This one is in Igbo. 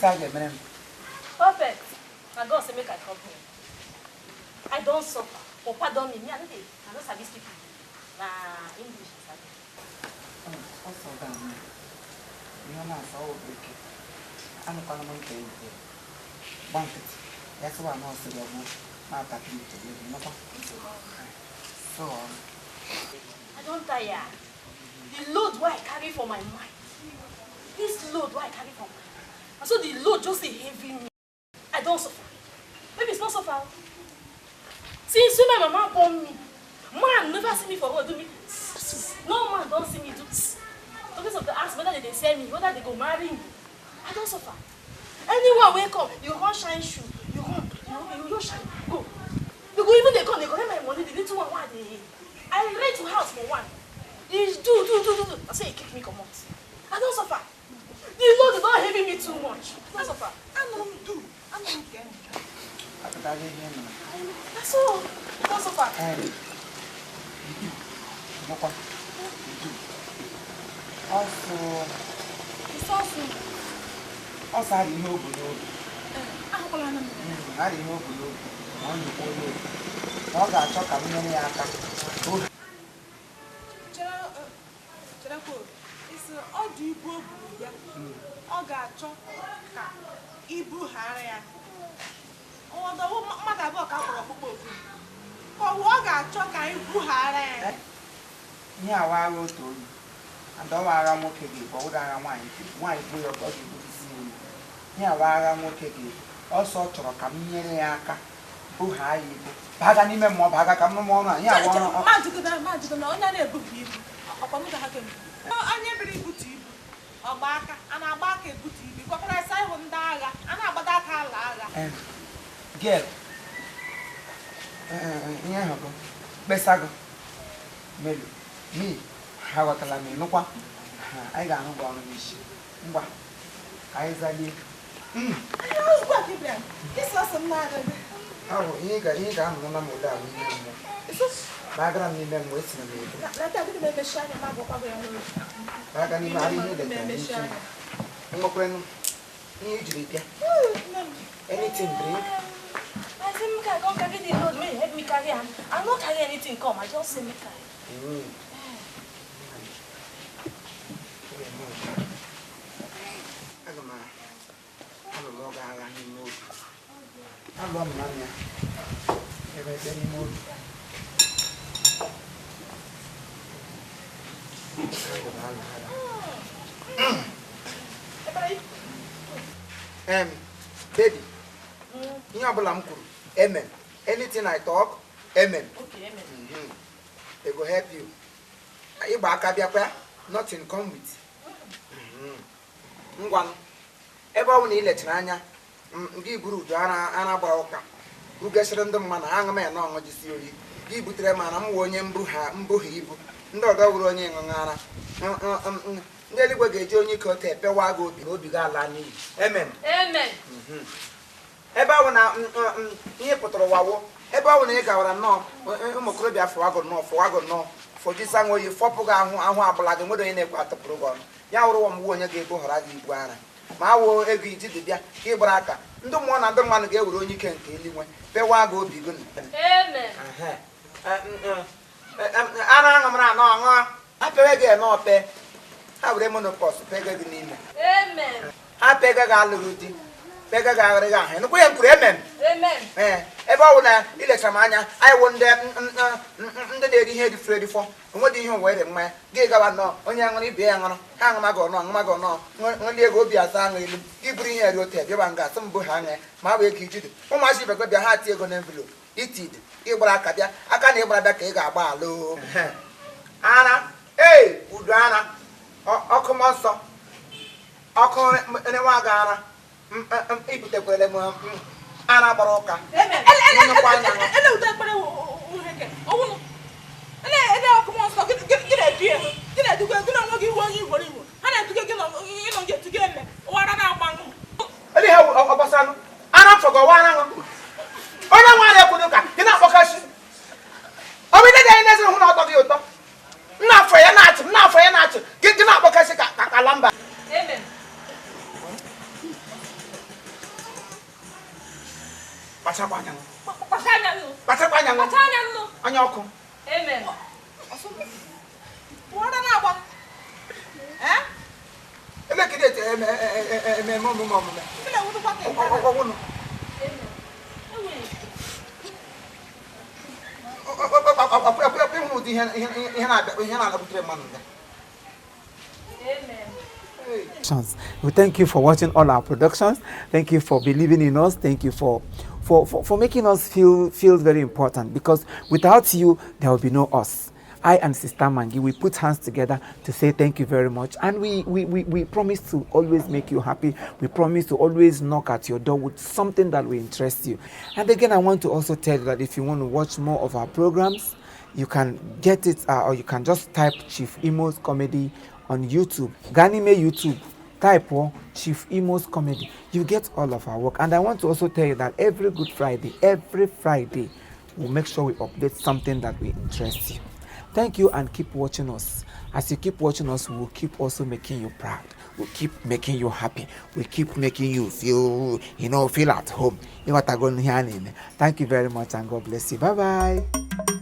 Isi a ga-emere m. Perfect. Na God say make I come here. I don suffer. But pardon me, me I no dey, I no sabi speak Igbo. Na English I sabi. Ọsọ ga-ama ihe ọ na-asa ọ bụ ike anụkwana m nke nke gba nkịtị ya sịwa na ọsị gị ọgbụ na-atapụ ite gị nụkwa so. I don tire. The load wey I carry for my mind. This load wey I carry for my mind. Na so the load just dey heavy me. I don suffer. Maybe it's not suffer o. Since wey my mama born me, man never see me for road do me. No man don see me do. Talking of the ask whether they dey sell me, whether they go marry me. I don suffer. Anyone wey come, you go come shine shoe, you come, you just shine, go. You go even dey come, dey collect my money, the little one wey I dey. I rent house for one. He do, do, do, do, do. Na so he kick me comot. I don suffer. The load don heavy me too much. I don suffer. Anụrụ m du, anụrụ m nke m. Apụtara ihe nọ. Na so, I don suffer. Nụkwa ọsọ. Ịsọsụ. Ọsọ adị ihe o bu n'obi. Ahụkwala m. Adị ihe o bu n'obi ma ọ nyekwa onye obi na ọ ga-achọ ka m nyere ya aka ka o Chere, cherekwa o. Isi ọ dị ibu o buru ya, ọ ga-achọ ka ibu ghara ya. Ọdọwụ mmadụ abụọ ka a kpọrọ ọkpụkpọ oku, ka ọ wụ ọ ga-achọ ka anyị bughara ya. Ihe awa agha otu onye and ọwa agha nwoke ga-ebu, ọwụrụ agha nwaanyị ga-ebu. Nwaanyị bụ ya, ọ ga-ebugisi ya elu. Ihe awa agha nwoke ga-ebu, ọsọ chọrọ ka m nyere ya aka bughaa ya ibu baga n'ime mmụọ, baga ka m rụọ ọrụ a. Ihe awa ọrụ Majigona onye na-ebughị ibu ọkwa m ga ha kemgbe onye biri ibutu ibu ọgba aka a na-agba aka ebutu ibu gwakwara ịsa ịhụ ndị agha a na-agbado aka ala agha. Girl, ihe ahụ bụ kpesago melu mi ha ghọtara m. Ịnụkwa? Ha, anyị ga-arụ gị ọrụ n'isi. Ngwa, ka anyị zalie. Ugbu a ka ị bịara isi ọsọ m na-aga gị. Ahụ ihe ị ga-anọ na m ụda ahụ n'ime mmụọ bagara m n'ime mmụọ esiri m ebu. Leta gịnị ma emechi anya ma agwakwa gị ya n'oge. Baga n'ime ara ihe Gịnị ma letara emechi n'isi. anya? Nwekwarenụ ihe ijiri bịa? Nne m. Anything drink? I say make I come carry the load, make you help me carry am. I no carry anything come, I just say make I. Aga m alụlụ ọgụ agha n'ime obi, alụọ m na ya ebe ebe n'ime obi. Aga m alụ agha. Baby, ihe ọbụla m kwuru, amen. Anything I talk, amen. Okay, amen. They go help you. Ịgba aka bịakwa, nothing come with. Ngwanụ, ebe ọ bụ na ị lechara anya gị buru udu ara ara gbara ụka rugesịrị ndị mmadụ ha aṅụ m ya na ọṅụ jisi oyi gị butere m ara m wụ onye mbụ ha mbụ ha ibu ndị ọzọ wụrụ onye ṅụṅụ ara. Ndị eluigwe ga-eji onye ike ote pewa gị obi na obi gị ala n'iyi, amen. Amen. Ebe ọ bụ na ihe pụtara ụwa wụ ebe ọ bụ na ị gawara nnọọ ụmụ okorobịa fọwagụ nnọọ fọwagụ nnọọ fọjisa nwa oyi fọpụ gị ahụ ahụ agbụla gị nwere onye na-ekwe atụpụrụ gị ọnụ ya wụrụ ụwa mgbe onye ga-ebu họrọ gị ibu ara ma awụ ego iji dị bịa ka ị gbara aka ndị mmụọ na ndị mmadụ ga-ewere onye ike nke eluigwe pewa gị obi gị. Amen. Ara aṅụ mara anọ aṅụ ha pewe gị ene ọpe ha were monopọs pege gị n'ime. Amen. Ha pege gị alụghị di pege gị aghịrị gị ahụ ịnụkwa ya m kwuru, amen. Amen. Ee, ebe ọ bụ na ilechara m anya anyị wụ ndị ndị na-eri ihe erifuru erifọ onwedị ihe ụwa ere mmanya gị gawa nnọọ onye ṅụrụ ibe ya ṅụrụ ha aṅụmaghị ọnọ aṅụmaghị ọnọ ṅụli ego obi asa aṅụ ilu gị buru ihe eri otu bịaba nga asị mbụ ha anya ma ha wee ka ijido ụmụazị ibe gị bịa ha tie ego na envelope itid ịgbara aka bịa aka na ịgbara bịa ka ị ga-agba ala o. Ara ee udu ara ọkụ mmụọ nsọ ọkụ nwa gị ara ibutekwere m ara gbara ụka. Amen. Nnukwu anya nọ. Ele ụdọ ekpere uheke ọwụnụ ele ele ọkụ mmụọ nsọ gị na-edu ya gị na-eduga gị na onwe gị iwe onye igwere igbo ha na-eduga gị na ịnọ gị etuga eme ụwara na-agba ṅụ. Ele ihe ọ gbasaranụ ara mfọgọ wa ara ṅụ onye nwe ara ekwudo ka gị na-akpọkashi ọ bụ ihe dị anyị n'eziri hụ na ọtọ gị ụtọ nna afọ ya na-achị nna afọ ya na-achị gị gị na-akpọkashi ka ka ala mba. Amen. Kpacharakwa anya. Kpacha anya nụ. Kpacharakwa anya. Kpacha anya nụ. Anya ọkụ. Amen. Pụọra na-agba m. Eh? Elekere ete eme eme omume omume. Ndị na-ewutukwa ka nke a. Ọgwụnụ. Amen. Enwere. Ịhụ ụdị ihe na-abịa ihe na-adabutere mmadụ nga. Amen. We thank you for watching all our productions. Thank you for believing in us. Thank you for making us feel very important, because without you, there will be no us. I and Sister Mangi, we put hands together to say thank you very much. And we promise to always make you happy. We promise to always knock at your door with something that will interest you. And again, I want to also tell you that if you want to watch more of our programs, you can get it, or you can just type Chief Imo's Comedy on YouTube. Gaa n'ime YouTube, type Chief Imo's Comedy. You get all of our work. And I want to also tell you that every Good Friday, every Friday, we'll make sure we update something that will interest you. Thank you, and keep watching us. As you keep watching us, we'll keep also making you proud. We'll keep making you happy. We keep making you feel at home. Thank you very much, and God bless you. Bye-bye.